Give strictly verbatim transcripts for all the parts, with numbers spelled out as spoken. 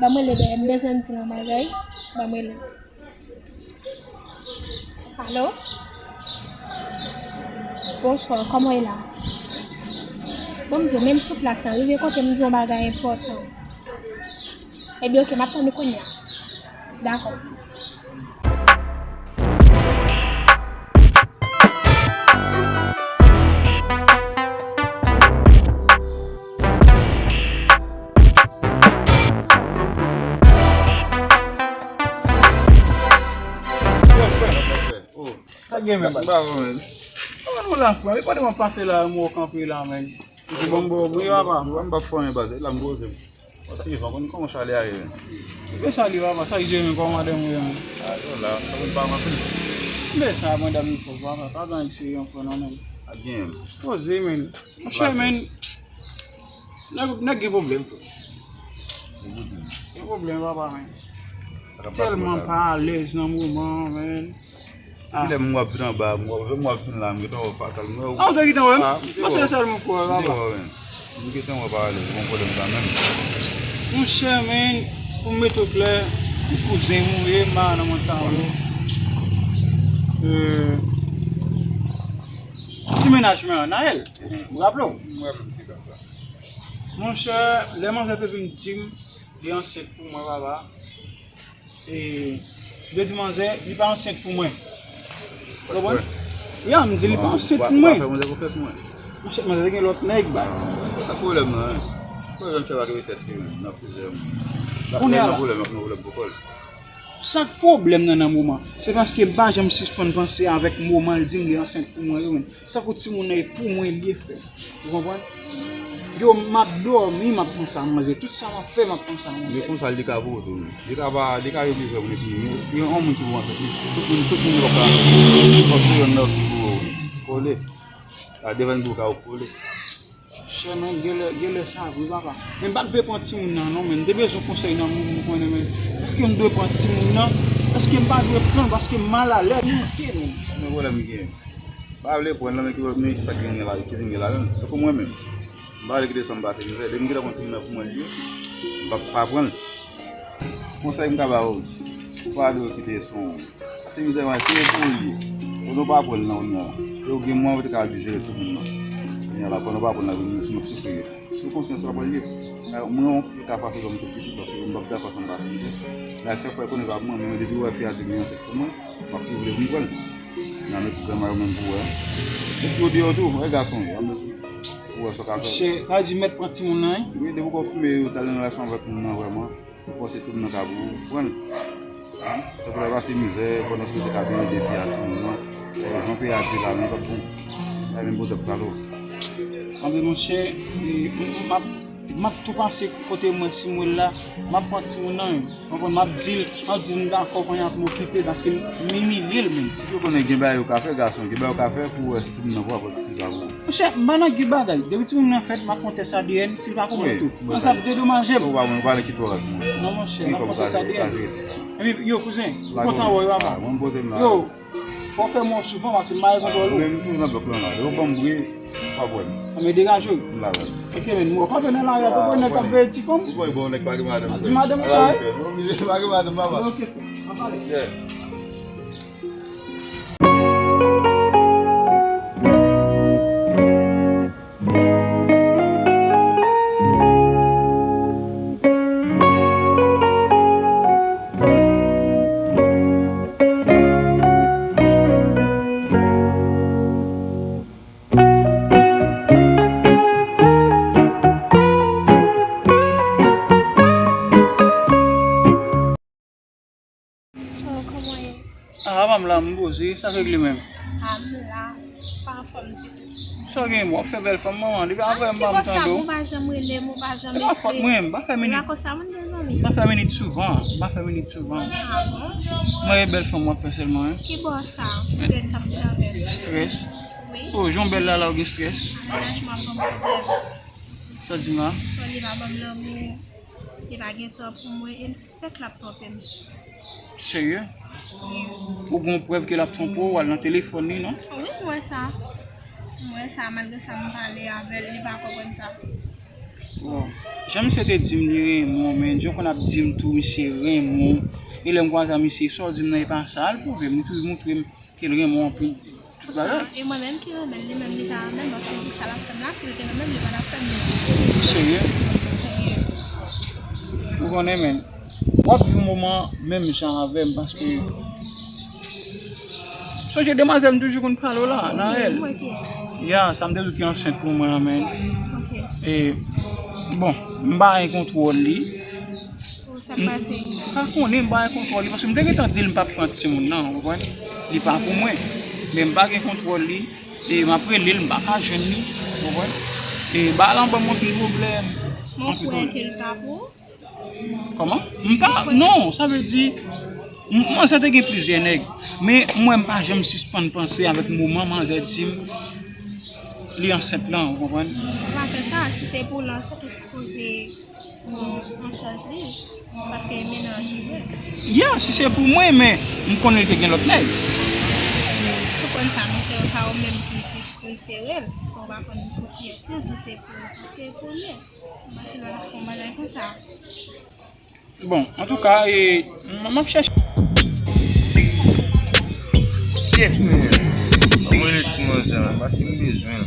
Ban m rele dèyè, m bezwen di l yon bagay. Ban m rele. Alo? Bonswa, kòman w ye la? Bon, m di w, menm sou plas la, rive kote m di w yon bagay enpòtan. Ebyen, oke, m ap tann ou kounye a. Dakò. Yo, frè. Oh. Sa gen menm, baz? M pa wè, men. Kòman nou la, frè? E pa devan pase la, m wè w kanpe la, men. Ou te ban m bon bri, papa. M pa fè anyen, baz. E la m poze m. Bon, Steven, kòman, kòman Charlie a ye, men? Byen Charlie, papa, sa k jere, men, kòman madanm ou ye, men? Ah, yo la, sa vin pa m anpil. Men sa, madanm li fò, papa, pa gen anyen ki serye ankò, non, men. A gen. Poze, men. Monchè, men. Nèg, nèg gen pwoblèm, frè. Ou di m. Gen pwoblèm, papa, men. Sa k ap pase, tèlman pa alèz nan moman, men. Depi lè m wè w ap vin anba, m wè w ap vin la, m gentan wè w fatal. M wè w. Ah, ou te gentan wè m? Ah, m te wè w. Monchè, sèlman pou wè, papa. M te wè w, men. M gentan wè w pa alèz, bon pwoblèm sa menm. Monchè, men, pou m mete w klè, ou kouzen m ou ye, m pa nan mond sa yo. Euh, Ti mennaj mwen an, Naël, ou raple w? M raple m ti tan sa. Monchè, lè manzè te vin di m, li ansent pou mwen, papa. E, li di manzè, li pa ansent pou mwen. Ou konprann? Ya, m di li pa ansent pou mwen. Ou pa fè manzè konfyans, mwen. Monchè, manzè te gen lòt nèg, bay. Sa pwoblèm nan, hein. Pwoblèm fè pa kite tèt li, men, nan plizyè moun. Kounye a la. Nan pwoblèm, nan pwoblèm pou kò l. Sa k pwoblèm nan nan moman, se paske m pa janm sispann panse avèk moman l di m li ansent pou mwen yo, men. Tankou timoun nan e pou mwen l ye, frè. Ou konprann? Yo, m ap dòmi, m ap panse a manzè. Tout sa m ap fè, m ap panse a manzè. Men konsa, li ka pou ou tou, men. Li ka pa, li ka rive fè moun epi, men, gen yon moun ki pou ansent, men tout moun, tout moun yo pa ka, se yon nòg ki pou kole. A devan bouka ou kole. Chè, men, genlè, genlè sa vre, papa. Men m pa t vle pran timoun nan, non, men m te bezwen konsèy nan moun, moun konnen, men. Èske m dwe pran timoun nan? Èske m pa dwe pran l? Paske m malalèz monte, men. Sa men pwoblèm li gen. M pa vle pran l, non, men ki, men ki sa ki vin gen la, ki vin gen ladan l. Tankou mwen menm. M pa vle kite san m pase mizè. Depi m gentan konn timoun nan pou mwen l ye, m p ap pa pran l. Konsèy m ka ba ou, pa vle kite san w. Pase mizè, mwen, se pou l ye. Pandan w pa pran l nan kounye a la. E ou gen mwayen ou te ka jere timoun nan. Kounye a la, pandan w pa pran l nan, vin sou mwen sou priye. Sou konsyans ou ap pran l ye. Mwen, yon fi ka fase lòm tout pitit, paske m p ap dakò sa m pase mizè. La, fè kwè konnen pa pou mwen, men depi w wè fi a di li ansent pou mwen, m ap toujou vle vin pran l. N a met granma yo menm pou wè. Epi yo deyò tou, wè gason yo. Pou wè sa w ka fè. Chè, sa vle di mèt pran timoun nan, wi? Wi, depi w fin fime, ou t al nan relasyon avèk moun nan vrèman. Ou panse tout moun nan ka pou ou pran l? Tankou lè pase mizè, pandan se ou te ka byen ede fi a timoun nan. E, jan peyi a di la, men pa bon. Ay, menm poze ap kalo. Anben, monchè, e, m, m ap, m ap tou pase kote mwen, Simwèl la, m ap pran timoun nan, wi. Konprann, m ap di l, m ap di l m dakò kounye a pou m okipe l, paske m imilye l menm. Ou konnen gen bagay ou ka fè, gason, gen bagay ou ka fè pou wè si timoun nan pou aprann. Monchè, m pa nan gen bagay. Depi timoun nan fèt, m ap fè yon tès A D N. Si l pa kòman tou. Mwen sa ap dedomaje m. Ou pa, ou pa nan kite w ak mwen. Non, monchè, m ap fè yon tès A D N. Epi, yo, kouzen, m kontan wè w, papa. Mwen, m poze m la. Yo, fò w fè m wè w souvan, paske m pa gen kontwòl ou. Mwen, m toujou nan blòk lan la. Yo ban m bri, pa pwoblèm. A, men degaje w. M la, wè. Ok, men, mwen, w kanpe nan lari a, tankou nèg k ap veye ti fanm. Ou konn bon nèg pa gen madanm. Di madanm ou sa, wi. Mwen oblije pa gen madanm, papa. Ok, frè. Ann pale. Yeah. So, kòman ye? Ah, papa m la, m poze, sa k regle menm? Ah, m la, pa anfòm ditou. Sa w gen, w ap fè bèl fanm, manman, depi apre m pa m tande w. Ou pa janm rele m, ou pa janm ekri m. E pa fòt mwen, m pa fè minit. Ou la konsa, moun gen zanmi. M pa fè minit souvan, m pa fè minit souvan. Ah bon? Mwen e bèl fanm w ap fè sèlman, wi. Ki bò sa? Strès ap fè avè m. Strès? Wi. Oh, jan w bèl la, la w gen strès? Mennaj mwen ap ban m pwoblèm. Sa w di m la? So, li pa ban m lanmou. Li pa gen tan pou mwen e m sispèk l ap twonpe m. Serye? Serye. Ou gen prèv ke l ap twonpe w, w al nan telefòn li, non? Wi, m wè sa. M wè sa, malgre sa m pale avè l, li pa konprann sa. Bon, jan misye te di m li renmen w, men Djo konn ap di m tou misye renmen w. E lè m kwaze ak misye, sa w di m nan e pa sa, l pwouve m, li toujou montre m ke l renmen w anpil. Tout bagay. E mwen menm ki renmen l, li menm li ta renmen m, paske pou sa l ap fè m la, si l te renmen m, li pa t ap fè m li. Serye? Serye. Ou konnen, men. W ap viv moman menm jan avè m, paske sonje demwazèl m toujou konn pale w la, Naël. Wi, mwen ki ex. Ya, sa m te di w ki ansent pou mwen an, men. Ok. E, bon, m pa gen kontwòl li. Sa k pase? M pa konnen, m pa gen kontwòl li, paske m te gentan di l m p ap pran timoun nan, ou konprann? Li pa pou mwen. Men m pa gen kontwòl li, e m ap rele l, m pa ka jwenn li, ou konprann? E bagay la ban m anpil pwoblèm. Mwen kwè ke l pa pou ou. Kòman? M pa, non, sa vle di, m- manzè te gen plizyè nèg, men mwen m pa janm sispann panse avèk moman manzè di m li ansent lan, ou konprann? Ou pa fè sa, si se pou l ansent, ou sipoze pran an chaj li, paske e mennaj li ye. Ya, si se pou mwen, men m konnen li te gen lòt nèg. Si w konn sa, men se pa ou menm ki te prefere l, sa w pa konn pou kiyès li, di se pou ou, paske e pou l ye. Ou pa se lè w ap fè yon bagay konsa. Bon, antouka, e, m, m ap chèche. Shit, man. Ban mwen rele ti manzè la, paske m bezwen l.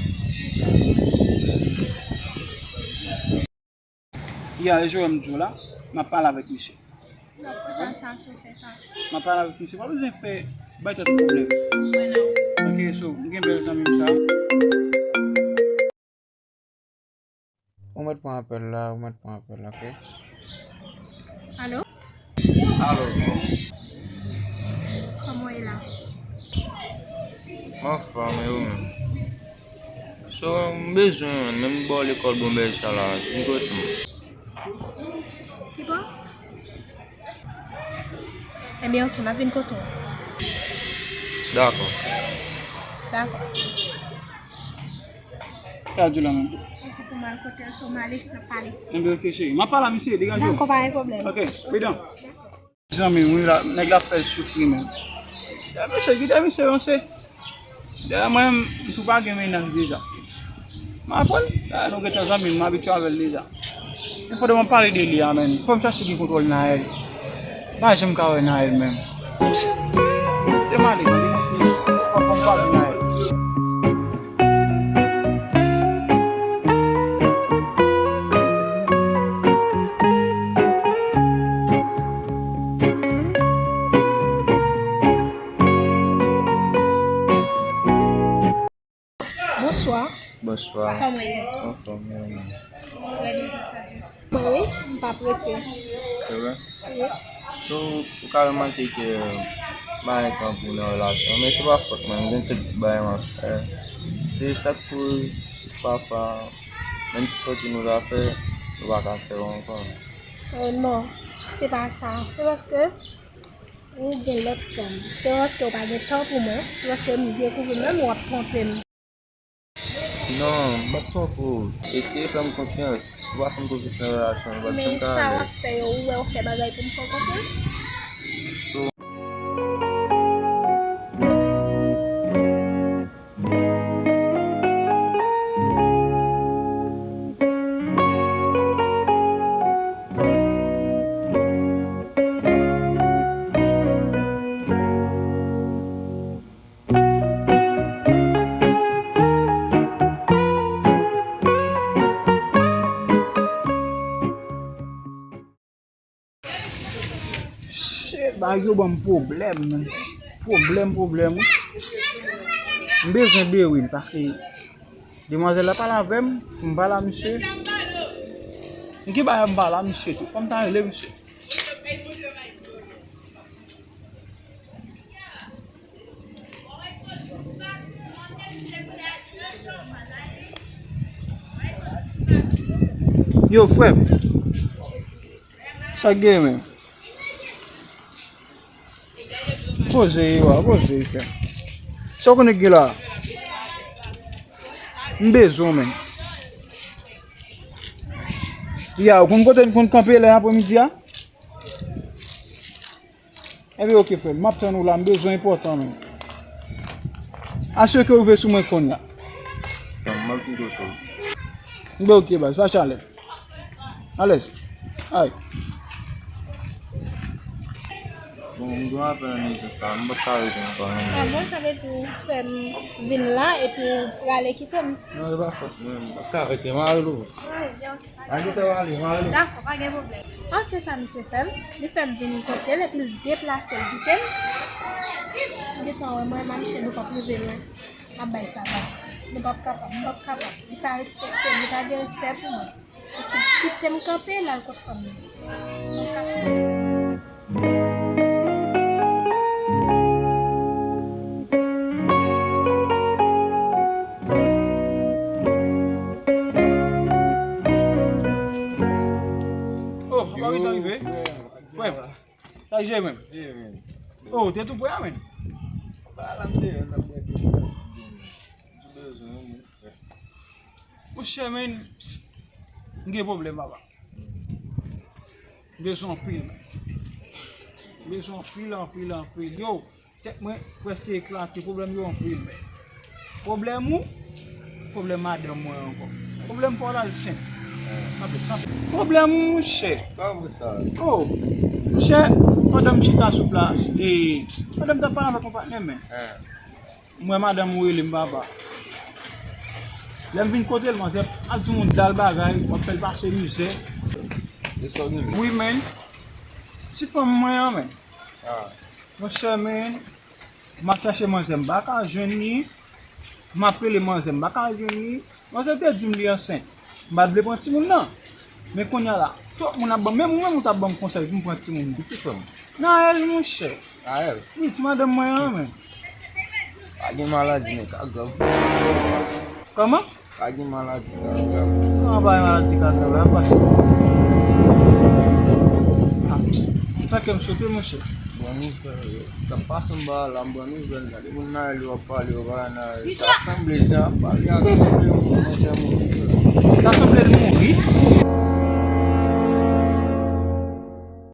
Ya, e jan m di w la, m ap pale avèk misye. Sa pral sa, si w fè sa. M ap pale avèk misye, pa bezwen fè bay tèt pwoblèm. Mwen non. Ok, so, m gen bèl zanmi m sa. Ou mèt pran apèl la, ou mèt pran apèl la, ok? Alo? Alo. Kòman w ye la? M anfòm, e ou menm? So, m bezwen w, men m ba w lekòl bon bèl sa la, vin kote m. Ki bò? Ebyen, ok, m ap vin kote w. Dakò. Dakò. Sa w di la menm? Li di pou m al kote l, so m ale, n ap pale. Enben, ok, cheri. M ap pale a misye, degaje w. Dakò, pa gen pwoblèm. Ok, freedom. Zanmi m, wi, la, nèg la ap fè l soufri, men. Dèyè misye, kite misye ranse. Dèyè mwen, m tou pa gen mennaj deja. M aprann, dèyè nou gentan zanmi, m abitye avè l deja. Men pandan m ap pale de li a, men, fò m chache gen kontwòl Naël. M pa janm ka wè Naël menm. Kite m ale, tande, paske fò, fò m pale Naël. Bonswa. Bonswa. Kòman w ye? Anfòm, wi. Trè byen, gras a Dye. Mwen wi, m p ap rete. Se vre? Wi. So, ou ka remake ke m pa gen tan pou nan relasyon, men se pa fòt mwen, m gen kèk ti bagay m ap fè. Se sa k koz pafwa, menm ti sòti nou ta fè, nou pa ka fè yo ankò. So, non, se pa sa. Se paske ou gen lòt fanm. Se paske ou pa gen tan pou mwen, se paske m dekouvri menm ou ap twonpe m. Non, m p ap twonpe w. Eseye fè m konfyans. Si w pa fè m konfyans nan relasyon, nou p ap janm ka alèz. Men sa w ap fè yo, ou wè w fè bagay pou m fè w konfyans? So, Shit, bagay yo ban m pwoblèm, man. Pwoblèm, pwoblèm, wi. M bezwen Beril, paske demwazèl la pale avè m, pou m pale a misye. M gen bagay m pale a misye tou. Fò m ta rele misye. Yo, frè m. Sa k gen, men? Poze, wa, poze, frè m. Sa w konnen k gen la? M bezwen w, men. Ya, ou konn kote n konn kanpe lè apremidi a? Enben, ok, frè m. M ap tann ou la. M bezwen enpòtan, men. Asire ke w rive sou mwen kounye a. M ap vin kote w. Enben, ok, baz. Pa chalè. Alèz. Ay. Bon, m gen apèl nan mezon sa, m pa ka rete ankò non. Ah bon, sa vle di ou fè m vin la epi ou prale kite m? Non, e pa fòt mwen, m pa ka rete, m ale tou. Ah, ok. Pa gen tan, m ale, m ale. Dakò, pa gen pwoblèm. An, se sa misye fè m. Li fè m vin kote l epi l deplase l kite m. Ou gentan wè mwen, m a misye nou p ap rive lwen. M ap bay sa vag. Nou p ap kapab, m p ap kapab. Li pa respekte m, li pa gen respè pou mwen. Li kite m kanpe, l al kot fanm li. M p ap kapab. Oh, papa gentan rive. Frè m, sa k jere menm? Oh, te tou prè a menm. Ba la m te, n ap mete. M bezwen yon moun, frè. Monchè, men, m gen pwoblèm, papa. M bezwen anpil, men. M bezwen anpil, anpil, anpil. Yo, tèt mwen prèske eklate. Pwoblèm yo anpil, men. Pwoblèm ou, pwoblèm madanm mwen ankò. Pwoblèm pa w la l senp. Kanpe, kanpe. Pwoblèm ou, monchè. Kòman sa? Oh, monchè, pandan m chita sou plas, e, pandan m t ap pale avèk yon patnè, men. M wè madanm ou rele m papa. Lè m vin kote l, manzè ap di yon dal bagay, w ap fè l pase mizè. E sa w gen menm? Wi, men. Ti fanm mwen an, men. Ah. Monchè, men, m ap chache manzè, m pa ka jwenn li. M ap rele manzè, m pa ka jwenn li. Manzè te di m li ansent. M pa t vle pran timoun nan. Men kounye a la, twòp moun ap ban m, menm ou menm ou t ap ban m konsèy pou m pran timoun nan. Ki ti fanm? Naël, monchè. Naël? Wi, ti madanm mwen an, men. Pa gen maladi, men ka grav. Kòman? Pa gen maladi, ka grav. Kòman pa gen maladi, ka grav? Ap pase. Ah, tanke m sote, monchè. Bon nouvèl, yo. Sa pase anba la, m pran nouvèl, gade moun nan yo ap pale, yo pa nan, sa sanble jan ap pale a, sa sanble yon manzè mouri. Sa sanble l mouri?